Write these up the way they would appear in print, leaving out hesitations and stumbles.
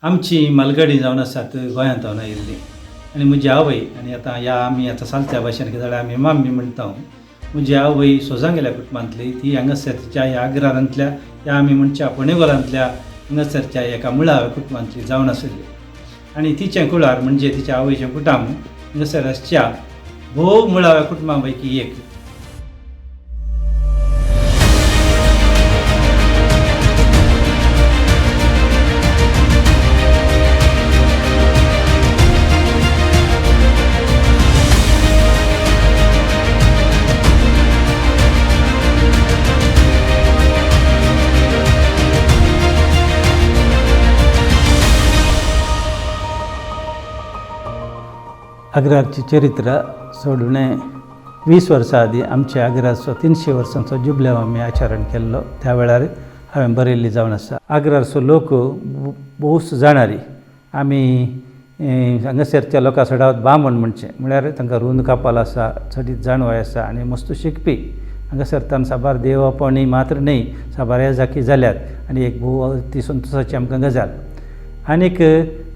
आमची मालगाडी जावन आसात गोंयांत हांव आयिल्ली आनी म्हजी आवय आनी आतां ह्या आमी आतां सालत्या भाशेन कितें जाल्यार आमी माम्मी म्हणटा. म्हजी आवय सोजांगेल्या कुटुंबांतली, ती हांगासरच्या ह्या आग्रारांतल्या ह्या आमी म्हणच्या पणेगोलांतल्या हांगासरच्या एका मुळाव्या कुटुंबांतली जावन आशिल्ली. आनी तिचें कुळार म्हणजे तिच्या आवयचें कुटुंब हांगासर आसच्या भोव मुळाव्या कुटुंबां पैकी एक. आग्राची चरित्र सोडून 20 वर्सां आदीं आमच्या आग्राचो 300 वर्सांचो जुबलेव आमी आचरण केल्लो त्या वेळार हांवें बरयल्ली जावन आसा. आग्राचो लोक भोवच जाणारी आमी हांगासरच्या लोकां चडावत बामण म्हणचें म्हळ्यार तांकां रूंद कपाल आसा, चडीत जाणवाय आसा आनी मस्त शिकपी. हांगासर तांकां साबार देवापणी मात्र न्हय साबार येजाकी जाल्यात आनी एक भोव ती संतोशाची आमकां गजाल. आनीक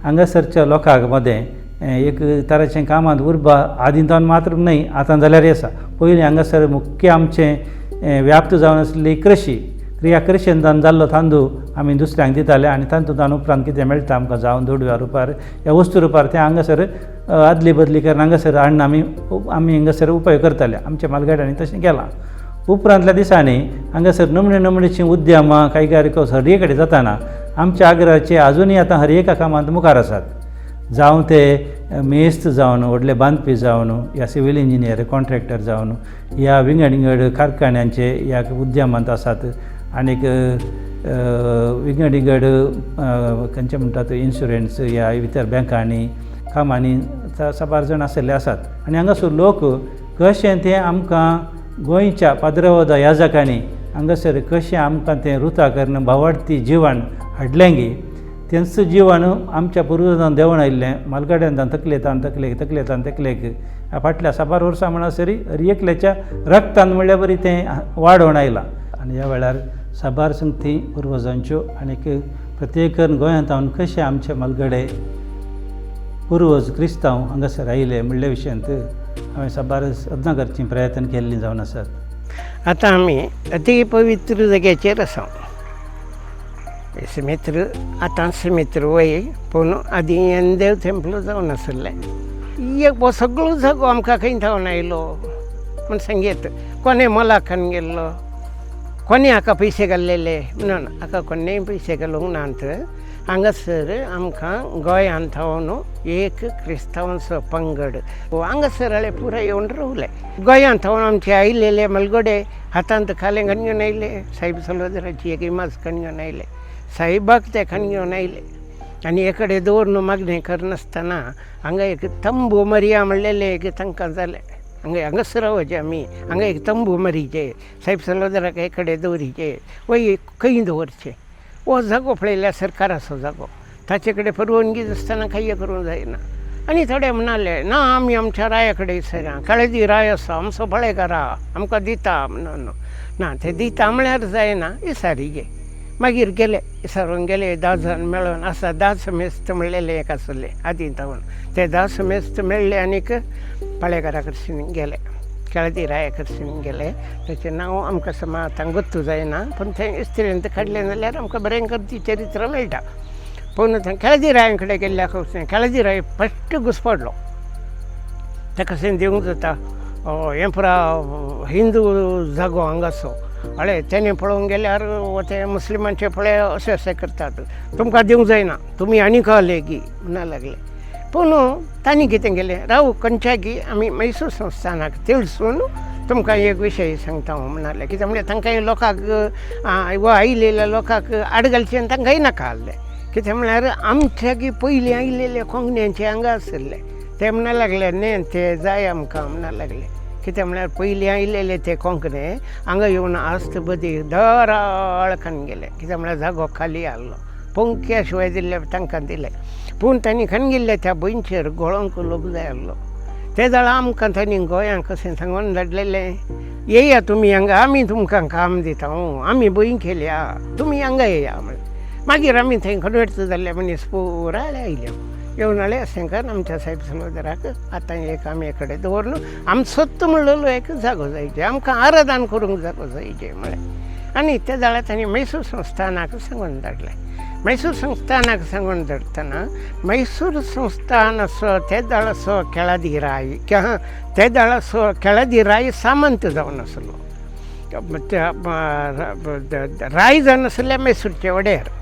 हांगासरच्या लोकांक मदें एक तराचें कामांत उर्बा आदीं मात्र न्हय आतां जाल्यार आसा. पयलीं हांगासर मुख्य आमचें व्याप्त जावन आसली कृशी, क्रिया कृशींतल्यान जाल्लो तांदूळ आमी दुसऱ्यांक दिताले आनी तातूंतल्यान उपरांत कितें मेळटा आमकां जावं दुडव्या रुपार ह्या वस्तू रुपार तें हांगासर आदली बदली करून हांगासर हाडून आमी आमी हांगासर उपयोग करताले. आमच्या मालगाड्यांनी तशें केलां. उपरांतल्या दिसांनी हांगासर नमणे नमणेचीं उद्यमां कैगारिको हर कडेन जाताना आमच्या आग्राचे आजुनूय आतां हर एका कामांत मुखार आसात. जावं ते मेस्त जावन, व्हडले बांदपी जावन, या सिवील इंजिनियर कॉन्ट्रॅक्टर जावन, ह्या विंगड विंगड कारखान्यांचे ह्या उद्यमांत आसात. आनीक विंगड विंगड खंयचे म्हणटात इन्शुरन्स ह्या इतर बँकांनी कामांनी साबार जाण आशिल्ले आसात. आनी हांगासर लोक कशें तें आमकां गोंयच्या पाद्रवदा याजकांनी हांगासर कशें आमकां तें रुता करून भावार्थी जिवन हाडलें गी तेंच जिवन आमच्या पुर्वजान देंवून आयिल्लें मालगाड्यांत तकलेतान तकलेक तकलेतान तकलेक फाटल्या साबार वर्सां म्हणसर हर एकल्याच्या रक्तान म्हणल्यार बरी तें वाडोवन आयलां. आनी ह्या वेळार साबार संगती पुर्वजांच्यो आनीक प्रत्येकान गोंयांत हांव कशें आमचे मालगडे पुर्वज क्रिस्तांव हांगासर आयले म्हणल्या विशयांत हांवें साबार यत्न करची प्रयत्न केल्लीं जावन आसात. आतां आमी अती पवित्र जाग्याचेर आसा. सिमेत्र आतां सिमेत्र वय पूण आदीं येंदेव टेम्पल जावन आशिल्लें. एक हो सगळो जागो आमकां खंय थावन आयलो म्हण सांगयेत. कोणें मोलाकान गेल्लो, कोणें हाका पयशे घाल्लेले म्हणून हाका कोणेंय पयशे घालूंक नात. हांगासर आमकां गोंयांत थावन एक क्रिस्तांवांचो पंगड हांगासर आळे पुराय येवन रावले. गोंयांत थावन आमचे आयलेले मलगोडे हातांत खालें खण घेवन आयले, साहेब सलोदराची एक इमाज खण घेवन आयले, साहेबाक ते खण घेवन आयले आनी एकडे दवरून मागणें करनासतना हांगा एक तंबू मरिया म्हणलेलें एक तांकां जालें. हांगा हांगासर रावचे आमी, हांगा एक तंबू मरीचे, साहेब सलोदराक एकडे दवरीचे, वय खंय दवरचे. हो जागो पळयल्यार सरकाराचो जागो, ताचे कडेन परवानगी नासतना कांय करूंक जायना. आनी थोडे म्हणाले ना आमी आमच्या राया कडेन सर काळजी राय आसा आमचो पळेकार आहा आमकां दिता म्हणून. ना ते दिता म्हळ्यार जायना, इसारी गे. मागीर गेले इसारून गेले 10 जाण मेळोन आसा 10 मेस्त म्हणलेले एक आसले आदीं थावन, ते 10 मेस्त मेळ्ळे आनीक पाळेकारा कडसून गेले, केळदी राया कडसून गेले. ताचें नांव आमकां समा आतां गोत्तू जायना पूण तें इस्त्रींत काडलें जाल्यार आमकां बरें करती चरित्र मेळटा. पूण थंय केळदी रायां कडेन गेल्ल्या केळदी राय फस्ट घुसपडलो. ताका कशें दिवंक जाता हें पुरा हिंदू जागो हांगासो. हळे तेणें पळोवंक गेल्यार ते मुस्लिमांचे पळय अशें अशें करतात, तुमकां दिवंक जायना तुमी आनीक आले गी म्हणा लागले. पूण तांणी कितें केलें, राव खंयच्या गी आमी मैसूर संस्थानाक तिळसून तुमकां एक विशय सांगता हांव म्हणालें. कित्याक म्हणल्यार तांकां लोकांक व आयिल्ल्या लोकांक आड घालचें आनी तांकांय नाका आहलें. कित्याक म्हळ्यार आमच्या गी पयलीं आयिल्ले कोंकण्यांचे हांगा आशिल्ले ते म्हणा लागले न्ही ते जाय आमकां म्हणा लागले. कित्याक म्हळ्यार पयलीं आयिल्ले ते कोंकणे हांगा येवन आस्त बदी दराळ खान गेले. कित्याक म्हळ्यार जागो खाली आहलो, पंख्या शिवाय दिल्ले तांकां दिले. पूण तांणी खण गेल्ले त्या भंयचेर गोळोंक लोक जाय आहलो. ते जाणां आमकां तांणी गोंयांक कशें सांगून धाडलेलें, येया तुमी हांगा आमी तुमकां काम दिता, आमी भंय केल्या तुमी हांगा येया म्हणलें. मागीर आमी थंय कन्वर्ट जाल्ले मनीस पुरा आयले येवन आले अशें आमच्या सायब सलोदराक आतां एक आमी कडेन दवरून आमचोच म्हणलेलो एक जागो जायचे, आमकां आराधन करूंक जागो जायचे म्हळें. आनी त्या जाल्यार तांणी मैसूर संस्थानाक सांगून धाडलें. मैसूर संस्थानाक सांगून धाडटना मैसूर संस्थानाचो ते दाळाचो केळादी राय, ते दाळाचो केळादी राय सामंत जावन आसलो, राय जावन आसले मैसूरचे वडेर.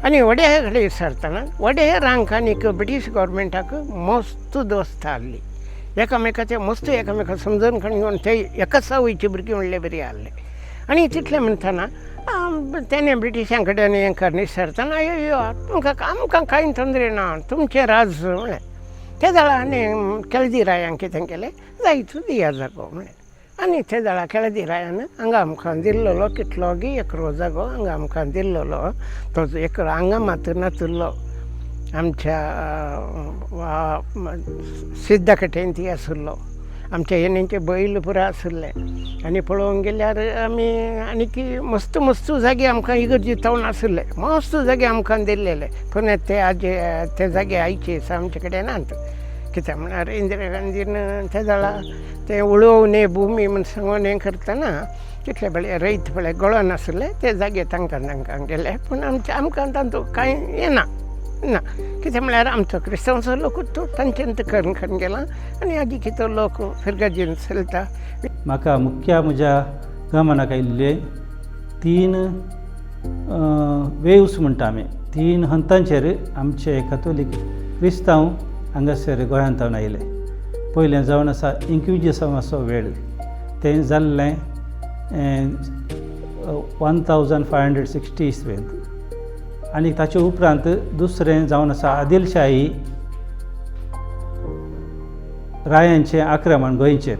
आनी वड्या कडेन विचारतना वडेरांक आनीक ब्रिटीश गव्हर्मेंटाक मस्त दोस्त आहली, एकामेकाचे मस्त एकामेका समजून घेवन ते एकाच आवयची भुरगीं म्हणले बरी आहले. आनी तितलें म्हणटना तेणें ब्रिटिशां कडेन हें कर विचारतना, अयो तुमकां आमकां कांय तोंदरे ना, तुमचें राज म्हणलें. ते जाल्यार आनी केळदी रायांक कितें केलें, जायत दिया जागो म्हणलें. आनी ते जाल्यार केळदी रायान हांगा आमकां दिल्लोलो कितलो गी एकरो जागो हांगा आमकां दिल्लोलो, तो एकरो हांगा मात नातिल्लो आमच्या सिद्धा कटेन ती आशिल्लो, आमच्या येणेचे बैल पुरा आशिल्ले. आनी पळोवंक गेल्यार आमी आनीक मस्त मस्त जागे आमकां इगर्जी तावन आशिल्ले, मस्त जागे आमकां दिल्लेले, पूण ते आजे ते जागे आयचे आमचे कडेन नात. कित्याक म्हळ्यार इंदिरा गांधीन ते जाल्यार ते उळोवन भुमी म्हण सांगून हें करतना तितले पळय रयत पळय गळोन आशिल्ले ते जागे तांकां तांकां गेले, पूण आमचे आमकां तांतूं कांय येना ना. कितें म्हळ्यार आमचो क्रिस्तांवचो लोकूच तो तांच्यान करून करून गेला आनी आजी कितें लोक फिरगर्जेन चलता. म्हाका मुख्य म्हज्या गमनाक आयिल्ले तीन वेव्स म्हणटा आमी, तीन हंतांचेर आमचे कथोलीक क्रिस्तांव हांगासर गोंयांत आयले. पयलें जावन आसा इन्क्विजिसांवाचो वेळ, तें जाल्लें 1560 इस्वेंत. आनी ताचे उपरांत दुसरें जावन आसा आदिलशाही रायांचें आक्रमण गोंयचेर,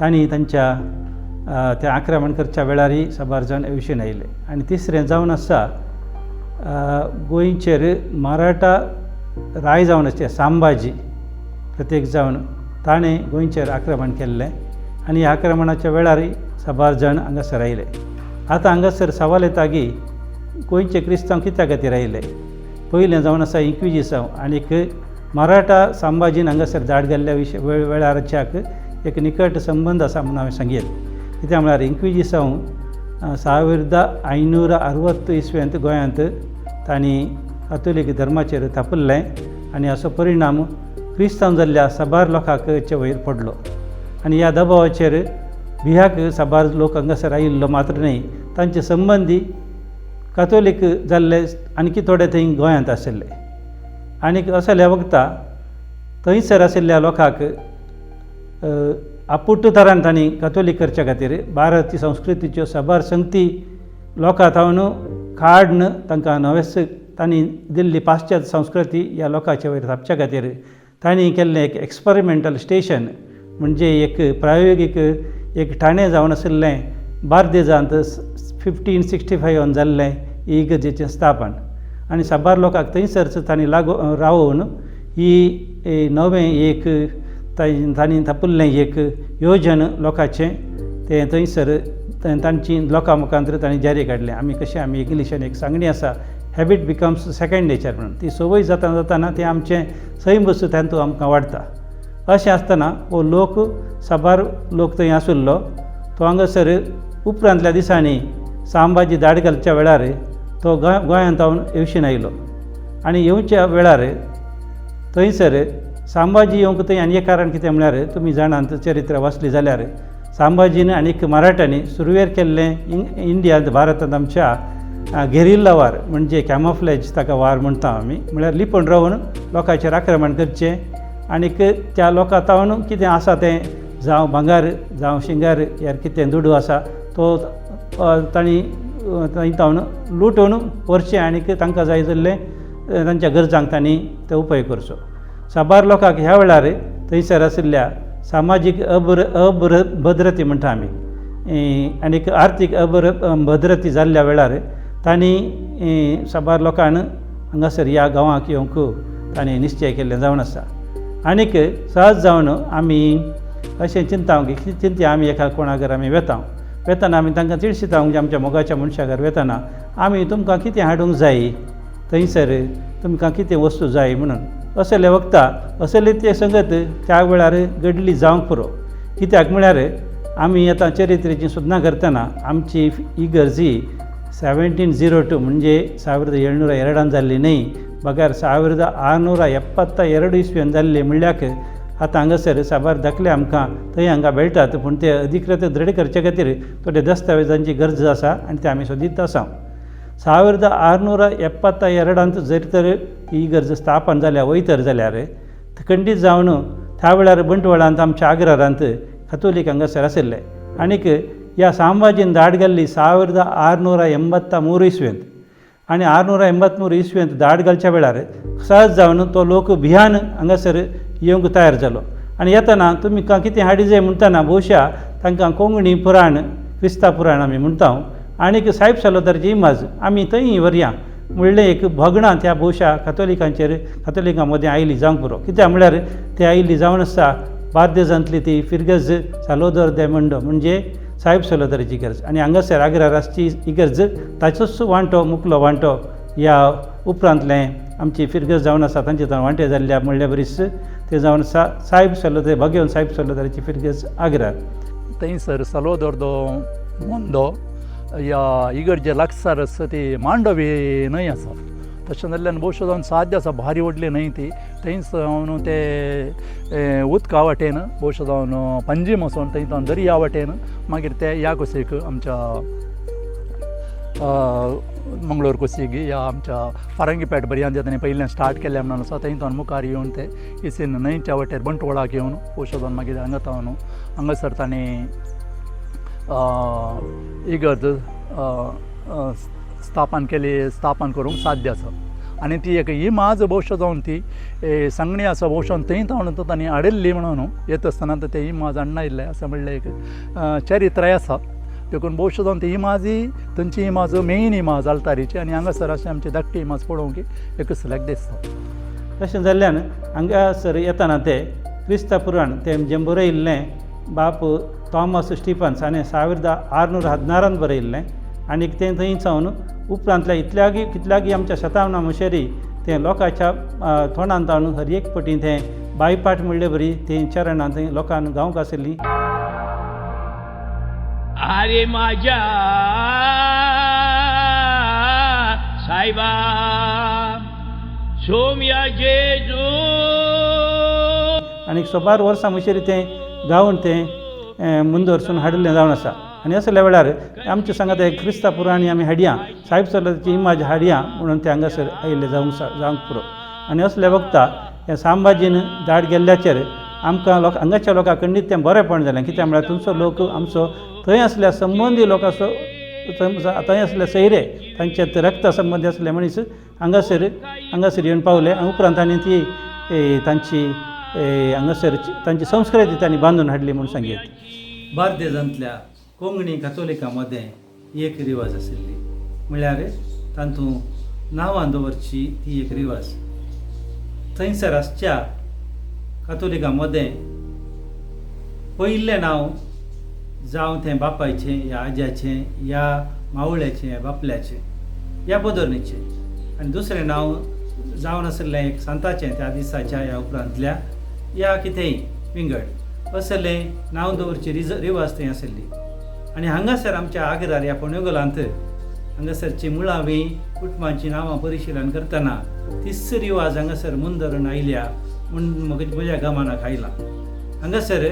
तांणी तांच्या तें आक्रमण करच्या वेळारय साबार जाण विशयन आयले. आनी तिसरें जावन आसा गोंयचेर मराठा राय जावन आसचे सांबाजी प्रत्येक जावन ताणें गोंयचेर आक्रमण केल्लें आनी ह्या आक्रमणाच्या वेळारय साबार जाण हांगासर आयले. आतां हांगासर सवाल येता की गोंयचे क्रिस्तांव कित्या खातीर आयले. पयलें जावन आसा इन्क्विजिसांव आनीक मराठा सांबाजीन हांगासर धाड घाल्ल्या विशय वेळारच्याक एक निकट संबंद आसा म्हणून हांवें सांगयेत. कित्याक म्हळ्यार इन्क्विजिसांव 1560 इस्वेंत गोंयांत तांणी कातोलीक धर्माचेर थापिल्लें आनी हाचो परिणाम क्रिस्तांव जाल्ल्या साबार लोकांचे वयर पडलो आनी ह्या दबावाचेर बिहाक साबार लोक हांगासर आयिल्लो मात्र न्हय, तांचे संबंदी कातोलीक जाल्ले आणकी थोडे थंय गोंयांत आशिल्ले. आनीक असल्या वखता थंयसर आशिल्ल्या लोकांक आपुट्ट तरान तांणी कातोलीक करच्या खातीर भारतीय संस्कृतीच्यो साबार संगती लोकां थावन काडून तांकां नवेच तांणी दिल्ली पाश्चात्य संस्कृती ह्या लोकांच्या वयर थापच्या खातीर तांणी केल्लें एक एक्सपेरिमेंटल स्टेशन, म्हणजे एक प्रायोगीक एक ठाणें जावन आशिल्लें बार्देजांत 1565 जाल्लें इगर्जेचें स्थापन. आनी साबार लोकांक थंयसरच तांणी लागू रावोवन ही नवें एक तांणी थापिल्लें एक योजन लोकांचें तें थंयसर तांची लोकां मुखार तांणी जारी काडलें. आमी कशें आमी इंग्लिशान एक सांगणी आसा, हॅबीट बिकम्स सेकेंड नेचर म्हणून, ती संवय जाता जाताना तें आमचें सैम वस्तू तातूंत आमकां वाडटा. अशें आसतना हो लोक साबार लोक थंय आशिल्लो तो हांगासर उपरांतल्या दिसांनी सांबाजी धाड घालच्या वेळार तो गोंयांत येवशीन आयलो आनी येवच्या वेळार थंयसर सांबाजी येवंक थंय आनी एक कारण कितें म्हळ्यार तुमी जाणात चरित्र वाचली जाल्यार सांबाजीन आनीक मराठ्यांनी सुरवेर केल्लें इंडियांत भारतांत आमच्या गेरिल्ला वार, म्हणजे कॅमोफ्लेज ताका वार म्हणटा आमी, म्हळ्यार लिपून रावन लोकांचेर आक्रमण करचें आनीक त्या लोकां तावन कितें आसा तें जावं भांगर जावं शिंगर यार कितें दुडू आसा तो तांणी थंय तावन लुटून व्हरचें आनीक तांकां जाय जाल्लें तांच्या गरजांक तांणी तो उपयोग करचो. साबार लोकांक ह्या वेळार थंयसर आशिल्ल्या सामाजीक अभद्रती म्हणटा आमी आनीक आर्थीक अभद्रती जाल्ल्या वेळार तांणी साबार लोकांक हांगासर ह्या गांवाक येवंक तांणी निश्चय केल्लें जावन आसा. आनीक सहज जावन आमी अशें चिंता की चिंतया आमी एका कोणागर आमी वेता वेतना आमी तांकां तिळशिता म्हणजे आमच्या मोगाच्या मनशा घर वेतना आमी तुमकां कितें हाडूंक जाय थंयसर तुमकां कितें वस्तू जाय म्हणून असले वखदां असले ते संगत त्या वेळार घडली जावंक पुरो. कित्याक म्हळ्यार आमी आतां चरित्रेची सुदना करतना आमची इगर्जी 1702 म्हणजे 1702 जाल्ली न्हय बगर 1672 इस्वेन जाल्ली म्हणल्याक आतां हांगासर साबार दाखले आमकां थंय हांगा मेळटात पूण ते अधिकृत दृढ करचे खातीर थोडे दस्तावेजांची गरज आसा आनी ते आमी सोदीत आसा. 1672 जर तर ही इगर्ज स्थापन जाल्या वयतर जाल्यार खंडीत जावन त्या वेळार बंटवाळांत आमच्या आग्रारांत कथोलीक हांगासर आशिल्ले आनीक ह्या सांबाजीन धाड घाल्ली 1683 इस्वेंत आनी 683 इस्वेंत धाड घालच्या वेळार सहज जावन तो लोक भियान हांगासर येवंक तयार जालो आनी येतना तुमी कितें हाडी जाय म्हणटना बहुशा तांकां कोंकणी पुराण क्रिस्ता पुराण आमी म्हणटा आनीक सायब सालोदरची इमाज आमी थंय व्हरया म्हणलें एक भगणां त्या बहुशा कथोलिकांचेर कथोलिकां मदीं आयली जावंक पुरो. कित्याक म्हळ्यार ते आयिल्ली जावन आसा बार्देजांतली ती फिरगज सालोदर दे मंडो म्हणजे सायब सालोदराची इगर्ज आनी हांगासर आग्रार आसची इगर्ज ताचोच वांटो मुकलो वांटो ह्या उपरांतलें आमची फिरगज जावन आसा तांचे वांटे जाल्ल्या म्हणल्या बरीच ते जावन आसा सायब सालोदर भगेवन सायब सालोदराची फिरगज आग्रार. थंयसर साल्वादोर दो मोंदो ह्या इगर्जे लागसार आसा ती मांडवी न्हंय आसा. तशें जाल्ल्यान भोवशा जावन साद्य आसा भारी व्हडली न्हंय ती थंयच जावन ते उदका वाटेन भोवशा जावन पंजीम वचोन थंय जावन दर्या वाटेन मागीर ते ह्या कुशीक आमच्या मंगळूर कुशीक ह्या आमच्या फारंगीपेट बर्यान जे ताणें पयल्यान स्टार्ट केलें म्हणून आसा थंय जावन मुखार येवन ते इसीन न्हंयच्या वाटेर बंटवाळाक येवन भोवशा जावन मागीर हांगा जावन हांगासर ताणें इगर्ज स्थापन केली स्थापन करूंक साध्य आसा. आनी ती एक इमाज भोवशा जावन ती सांगणी आसा भोवशा थंय जावन तांणी हाडिल्ली म्हणून येता आसतना ते इमाज हाडून आयिल्ले अशें म्हणलें एक चरित्राय आसा. देखून भोवशा जावन ती इमाजी थंयची इमाज मेन इमाज आल्तारीची आनी हांगासर अशें आमची धाकटी इमाज पळोवंक एक सिलेक्ट दिसता. तशें जाल्ल्यान हांगासर येतना ते क्रिस्ता पुराण तें जें बरयिल्लें बाप थॉमस स्टिफन्स हाणें 1616 बरयिल्लें आनी तें थंय सावन उपरांतल्या इतल्यागी कितल्यागी आमच्या शतावना मुशेरी तें लोकांच्या तोंडान जावन हर एक पटी तें बायपाट म्हणले बरी तें चरणां थंय लोकांक गावंक आशिल्लीं. अरे माझ्या सायबा सोम्या जेजू आनी सोबार वर्सां मुशेरी तें गावन तें मुंदरसून हाडिल्लें जावन आसा. आनी असल्या वेळार आमचे सांगात एक क्रिस्ता पुराणी आमी हाडया सायब सालोदराची इमाज हाडया म्हणून ते हांगासर आयिल्ले जावंक पुरो. आनी असल्या वखता ह्या सांबाजीन धाड गेल्ल्याचेर आमकां लोक हांगाच्या लोकांक खंडीत तें बरेंपण जालें. कित्याक म्हळ्यार थंयचो लोक आमचो थंय आसल्या संबंदी लोकांचो थंय आसले सैरे तांचे रक्ता संबंदी आसले मनीस हांगासर हांगासर येवन पावले आनी उपरांत तांणी ती तांची हांगासर तांची संस्कृती तांणी बांदून हाडली म्हूण सांगीत. बार्देजांतल्या कोंकणी कथोलिकां मदें एक रिवाज आशिल्ली म्हळ्यार तातूंत नांवां दवरची ती एक रिवाज. थंयसर आसच्या कथोलिकां मदें पयिल्लें नांव जावं तें बापायचें या आज्याचें या मावळ्याचें या बापल्याचें या पदरणीचें आनी दुसरें नांव जावन आशिल्लें एक सांताचें त्या दिसाच्या ह्या उपरांतल्या या कितेंय विंगड असलें नांव दवरची रिवाज थंय आशिल्ली. आनी हांगासर आमच्या आग्रार ह्या पणेगोलांत हांगासरची मुळावी कुटुंबांची नांवां परिशिलन करतना तीच रिवाज हांगासर मुंदरून आयल्या म्हूण म्हज्या गमनाक आयला. हांगासर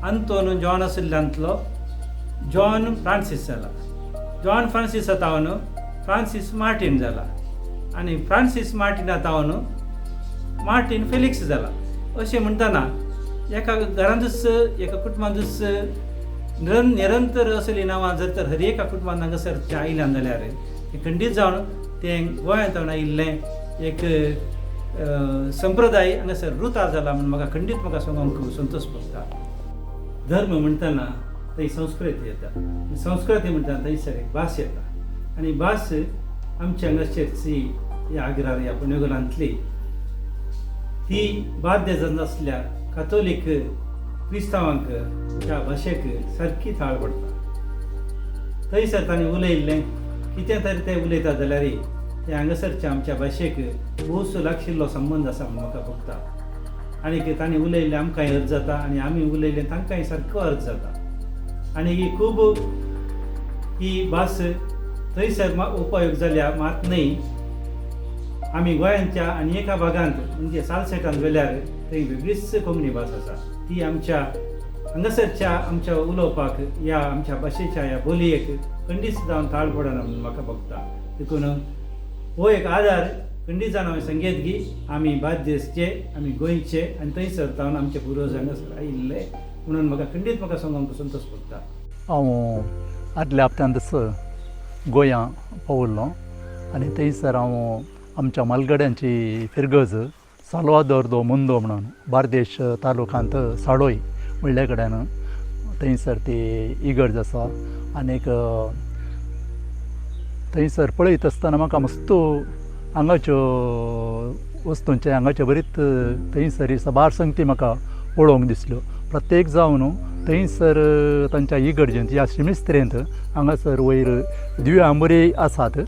आंतोन जॉन आशिल्ल्यांतलो जॉन फ्रांसीस जाला, जॉन फ्रांसीसा तावन फ्रांसीस मार्टीन जाला आनी फ्रांसीस मार्टिना तावन मार्टीन फेलिक्स जाला. अशें म्हणटना एका घरांतूच एका कुटुंबांतूच निरंतर असलीं नांवां जर तर हर एका कुटुंबांत हांगासर तें आयल्यान जाल्यार तें खंडीत जावन तें गोंयांत आयिल्लें एक संप्रदाय हांगासर रुता जाला म्हूण म्हाका खंडीत म्हाका सांगूंक संतोश भोगता. धर्म म्हणटना थंय संस्कृती येता, संस्कृती म्हणटना थंयसर एक भास येता आनी भास आमच्या हांगासरची ह्या आग्रार ह्या पुण्यगोलांतली ती बार्देजांत आसल्या कथोलीक क्रिस्तांवांक त्या भाशेक सारकी थाळ पडटा. थंयसर तांणी उलयल्लें कितें तरी ते उलयता जाल्यार ते हांगासरच्या आमच्या भाशेक भोवसो लागशिल्लो संबंद आसा म्हूण म्हाका भोगता. आनी तांणी उलयल्लें आमकांय अर्थ जाता आनी आमी उलयल्लें तांकांय सारको अर्थ जाता. आनी ही खूब ही भास थंयसर उपयोग जाल्या मात न्हय, आमी गोंयांच्या आनी एका भागांत म्हणजे सालसेटांत गेल्यार थंय वेगळीच कोंकणी भास आसा. ती आमच्या हांगासरच्या आमच्या उलोवपाक ह्या आमच्या भाशेच्या ह्या बोलयेक खंडीत जावन ताळ पडना म्हणून म्हाका भोगता. देखून हो एक आदार खंडीत जावन हांवें संगीत की आमी बार्देसचे, आमी गोंयचे आनी थंयसर जावन आमचे पुर्वज हांगासर आयिल्ले म्हणून म्हाका खंडीत म्हाका सांगूंक संतोश भोगता. हांव आदल्या हप्त्यांतच गोंया पाविल्लो आनी थंयसर हांव आमच्या मालगड्यांची फिरगज साल्वादोर दो मुंदो म्हणून बार्देश तालुकांत साडोय म्हणल्या कडेन थंयसर ती इगर्ज आसा. आनीक थंयसर पळयत आसतना म्हाका मस्त हांगाच्यो वस्तूंचे हांगाच्यो बरीच थंयसर साबार संगती म्हाका पळोवंक दिसल्यो. प्रत्येक जावन थंयसर तांच्या इगर्जेंत ह्या शिमिस्त्रेंत हांगासर वयर दिव्यो आंबरी आसात,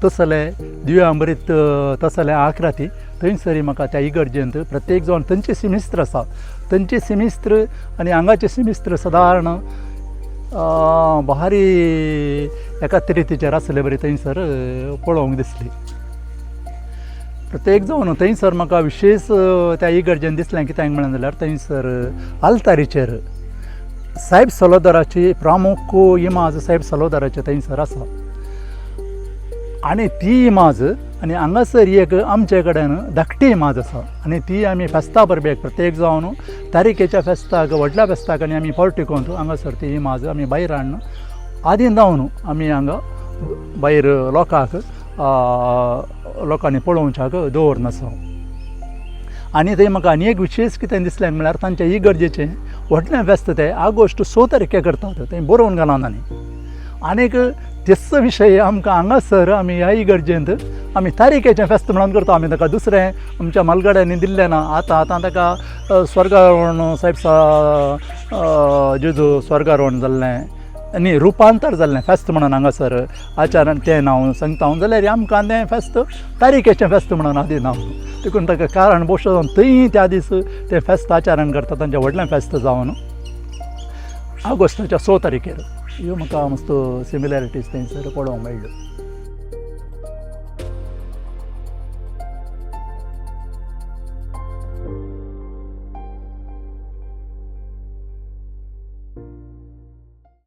तसले दिव्यो आंबरीत तसले आक्राती थंयसर म्हाका त्या इगर्जेंत प्रत्येक जावन थंयचे सिमिस्त्र आसा, थंयचे सिमिस्त्र आनी हांगाचे सिमिस्त्र सादारण भारी एकाच रितीचेर आसले बरी थंयसर पळोवंक दिसली. प्रत्येक जावन थंयसर म्हाका विशेश त्या इगर्जेन दिसलें कित्याक म्हणलें जाल्यार थंयसर आल्तारीचेर सायब सलोदराची प्रामुख इमाज सायब सलोदराची थंयसर आसा आनी ती इमाज आनी हांगासर एक आमचे कडेन धाकटी इमाज आसा आनी ती आमी फेस्ता परबेक प्रत्येक जावन तारीखेच्या फेस्ताक व्हडल्या फेस्ताक आनी आमी पार्टी हांगासर ती इमाज आमी भायर हाडून आदीं जावन आमी हांगा भायर लोकांक लोकांनी पळोवच्याक दवरनासो. आनी थंय म्हाका आनी एक विशेश कितें दिसलें म्हळ्यार तांचे इगर्जेचें व्हडलें फेस्त तें ऑगस्ट 6 तारखेक करतात, थंय बरोवन घालां तांणी. आनीक तेच विशय आमकां हांगासर आमी ह्या इगर्जेंत आमी तारीखेचें फेस्त म्हणून करता. आमी ताका दुसरें आमच्या मालगड्यांनी दिल्लें ना. आतां आतां ताका स्वर्गारोहण सायब जेजू स्वर्गारोहण जाल्लें आनी रुपांतर जाल्लें फेस्त म्हणून हांगासर आचारण तें नांव सांगता हांव जाल्यार आमकां तें फेस्त तारीखेचें फेस्त म्हणून आदी नांव देखून ताका कारण बोशो जावन थंय त्या दीस तें फेस्त आचरण करता तांचें व्हडलें फेस्त जावन ऑगस्टाच्या 6 तारखेर. ह्यो म्हाका मस्त सिमिलॅरिटीज थंयसर पळोवंक मेळ्ळ्यो.